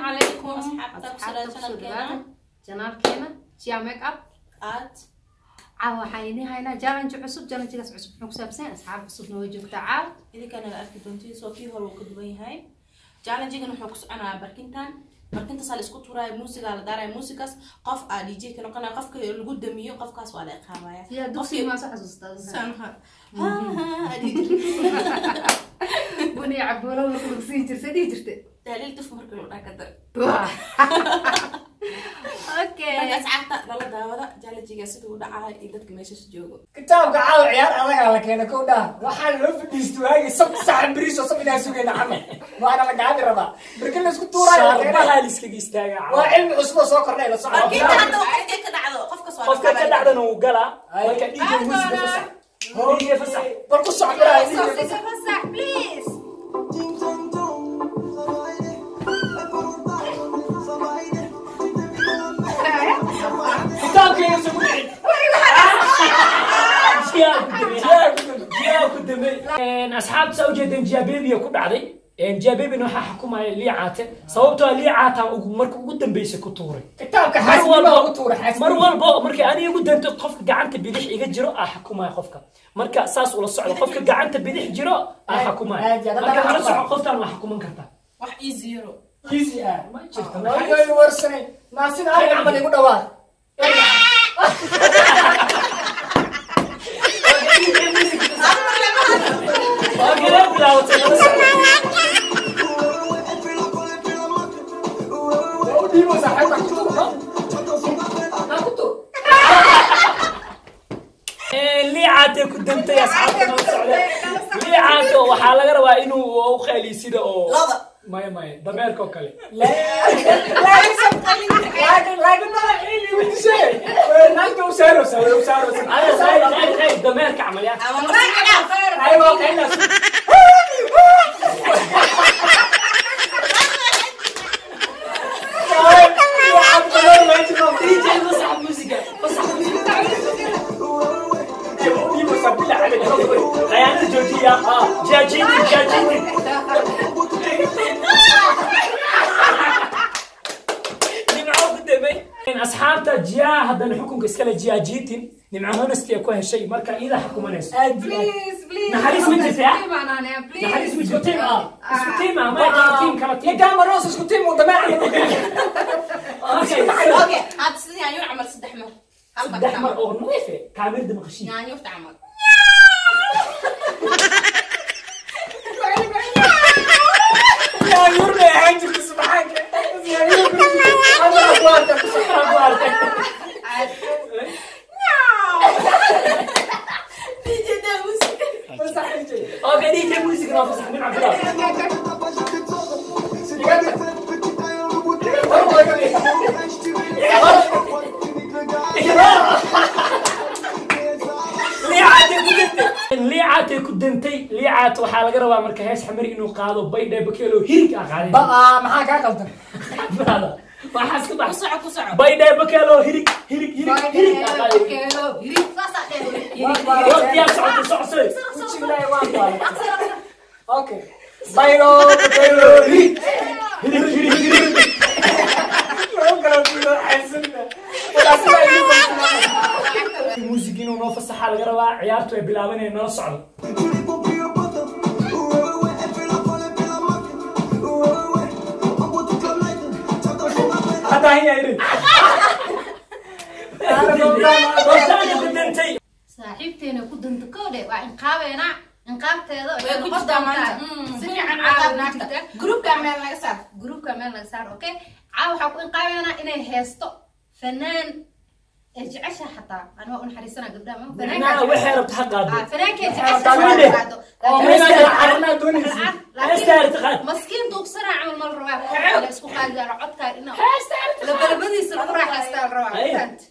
Calaykum asxaabta, ku soo channelkeena Jia Makeup Art. Caawa waxaan idiin haynaa challenge cusub. Challengegaas cusub wuxuu ku saabsan yahay asxaab cusubna way joogtaa caawa. Idinkana la arki doontiin, soo kii hore wuu ka duwan yahay. Challengegan wuxuu ku soconayaa barkintan, barkintaas la isku tuuraya, muusigaa la daaraya, muusikaas qof aa DJ ka noqonaya, qofka lagu damiyo qofkaas waa la iqaabaya. Sidaa dugsiga maa soo xasuustaa? Buni cabuulo marka lagu siin jirtay dhihi jirtay. Tahliil tuf marka lagu dhaa ka dar. Okay. Marka asxaabta, lala daawada challengega siduu u dhacayo iyo dadka meeshas joogo. Kitaabka caawa ciyaar adagaa la keena kow dhaa. Waxaan loo fadhiisto waagi sab saxan bariis oo sab inaan sugayna camal. Waana la gacami rabaa. Barkin la isku tuuraayo la keenaa. Shaarbaha la iskaga istaagaa. Waa cilmi cusub oo soo kordhay, la soco. Barkinta hadda qofkay ka dhacdo qofkaas waa la qofka ka qabanaya. Dhacdana wuu galaa. Marka DJ musiga fasax, DJ fasax. Bal ku soco baraha. Soo fasax, please. Kitaabkayga soo ku dhicin. Jiyaa ku damay, jiyaa ku damay. Asxaabta, saa ujeedeen, Jiya Baby ku dhacday. Jiya Babyna waxaa xukumaya Liicaate, sababtoo ah Liicaataan ugu marka ugu dambeysay ku tuuray. Kitaabka mar xaasidnimo walba ugu tuura xaasidnimo. Mar walba markay aniga igu danto, qofka gacanta bidix iga jiro aa xukumaya qofka. Marka saas ula socdo, qofka gacanta bidix jiro aa xukumaya. Aad iyo aad. Marka ula soco, qoftaan waa xukuman kartaa. Wax ii zero. Easy ah. Ma jirto. Way warsanay. Maa sida ariga camal igu dhawaa. Waa kala bilaabatay, lala socdo. Waa u dhiibo saaxiib, wax ku tuur. Naa ku tuur. Liicaatay ku dantay, asxaabta nala socda. Liicaato waxaa laga rabaa inuu u qayliyo sida oo Loda. Maya, maya, dameerka oo kale. Laakiin mala ciil igu dishay. Naagta u saaraysa, way u saaraysa. Ay, ay, ay, ay, dameerka camal ya. Ama marsiga dhaaf. Ay, waa qaylinaysa. DJ fasax muusiga, fasax muusiga. Khayaanada joojiya, jaajiinti, jaajiinti. Nimco ku damay. Asxaabta, Jiyaa haddana xukunka iskale, Jiyaa jiitin Nimco honesty ku heshay, marka iyada xukumanayso. Please, please. Naxariis ma jirta, ah? Please. Naxariis ma jirto. Team ah, isku team ah, ma kala team, kala team. Ninkaan maroos isku tiim uu dameer camal u keenay. Okay. Okay, hadda sidii yaanyuur camal saddex mar, hal mar. Saddex mar oo nadiif eh, kaamirada maqashiin. Yaanyuurta camal. Yaanyuur bay ahaan jirtay, subxaanka. Yaanyuur ku jirtay. Alla ku arka, ku soco. Ku arkay. DJ daa musiga. Fasax DJ. Okay, DJ music noo fasax, Nimco bilaab. Liicaatay ku dantay, liicaatay ku dantay. Liicaat waxaa laga rabaa marka hees xamari inuu qaado, baydhay bakeelo hirig aa qaadeen. Ba'a, maxaa kaa qaldan? Brother, waxaas ka Ku bax. soco, ku soco. Baydhay bakeelo hirig, hirig, hirig, hirig aa qaadeen. Waqtiyaa socotay, socodsay. Wejiga waan baalay. Okay. Bayro, bayro, hirig. Hirig, hirig, hirig. Loo kala fiiro xaysanna. Walaa sidaa igu qaldan. Muusig inuu noo fasaxaa laga rabaa, ciyaartu ay bilaabanayaan, nala socdo. Hadda hanya irin. Waqtiyaa ku dantay. Saaxiibteena ku danta koodhe waa inqaabeena, inqaabteeda Way ku jirtaa maanta. Si fiican Caawa caawa ku naagta. jirtaa. Groupka meel naga saar. Groupka meel laga saar. Okay, caawa waxaa ku inqaabeena inay heesto fanaan ee jecesha. Xataa ani waa u naxariisana gabdhaha ma Macnaha waxay rabta ha qaado. Fanaankay Taabine. jecesha qaado. Oo meesha carnaa doonaysa. Heesta harta qaad. Maskiin duugsana camal mal rabaa, la isku qaadi dara codkaa ina labalabadiisa lagu raaxaystaa la rabaa. Ay. Fahamtid?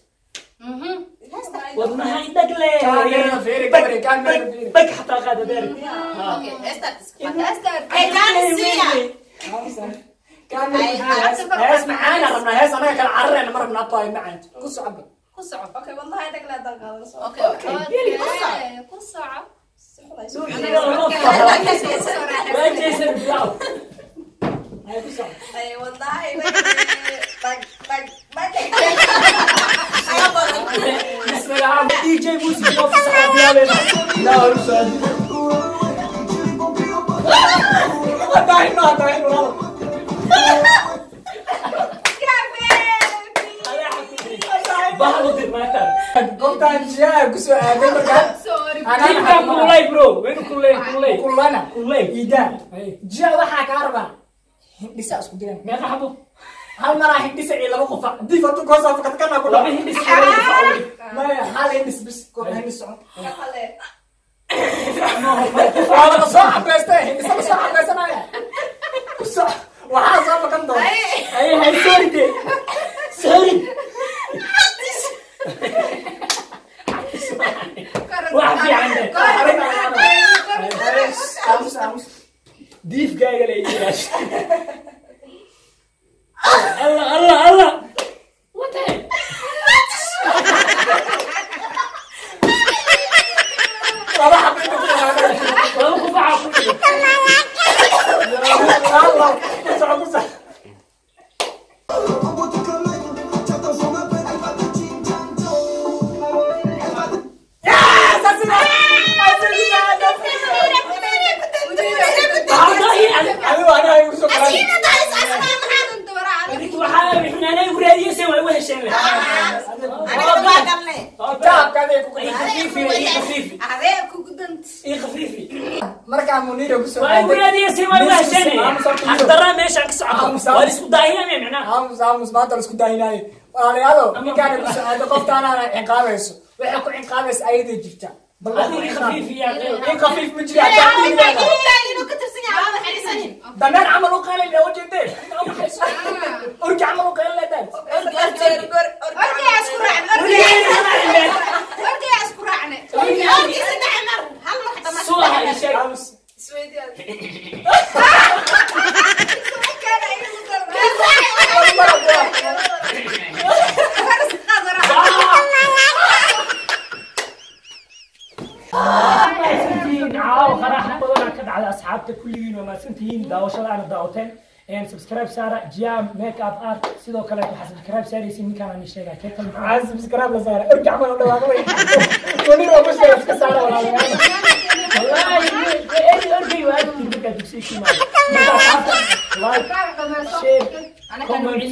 Wadnaha indhagle. Kaamira fiiri, gabar, kaamira fiiri. Bag xataa qaada daarig. Okay, heestaad iska qaad. Heesta. Ay, jaanis siya. Hees macaan aan rabnaa, hees anaga kala cararayna ma rabnaa, toy macaan. Ku soco. Ku soco. Okay, wallahi adag la dagaalo. Okay. Okay, ku soco. Waa jeesan, bilaab. بسم الله دي جي موسيقى في الصحاب لا رسالة دايما قمت جاء كسو Sorry. أنا كلولي برو وين كلولي كلولي كلنا كلولي إيدا جاء waxaa ka arba hindhisa isku diran meeqa xabo hal mar hindhisa iyo laba qof hadii fatu ko soo fakad kana ku laba hindhis maya hal hindhis bis ko hindhis socon waa soo xabeystay hindhisa soo xabeysanaya kuso waxaa soo fakan doona ay hay sorry de sorry wax fiican aamus aamus diifkaaga la iilaash Allah Allah Allah what the heck laba xabeynta ku laba qufaca ku Allah ku soco markaa Muniir ku soo aaday aamus aamus maanta la isku daahinayo walaalayaalo ninkaan ku soo aaday qoftaana ciqaabayso waxay ku ciqaabaysa ayada jirta bal in khafiif ma jira dameer camal u qaalay loo jeedee orgi camal u qaalay leedahay aamus asxaabta kulligiin waa mahadsantihiin daawashada aana daawateen subscribe saara jam make up art sidoo kale waxaa subscribe saaraysiin ninkaan aan sheegaa keekal maxaa subscribe la saara orgi camal u dhawaaqay Muniir waa ku sheegay iska saara walaalayaal wallaahi orgey waa agtiir markaa dugsiga ku imaado marka asxaabta like share comment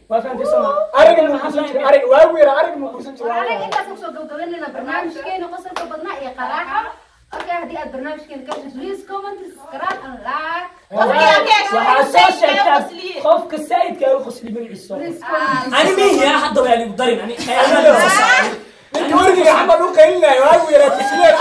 waa fahantay soo ma ariga ma kursan jira ariga waa weera ariga ma kursan jira aniga intaas kusoo gabagabaynayna barnaamijkeena qosolka badnaa iyo qaraaxo. Okay, haddii aad barnaamijkeena ka heshay, please comment, subscribe and like. Waxaa soo sheegtaa qofka saa'idka u qosli magaciisa Please comment. ani miya hadda waa ligu darin ani ninka orgiga camal u qaylinayo waa weera tusileen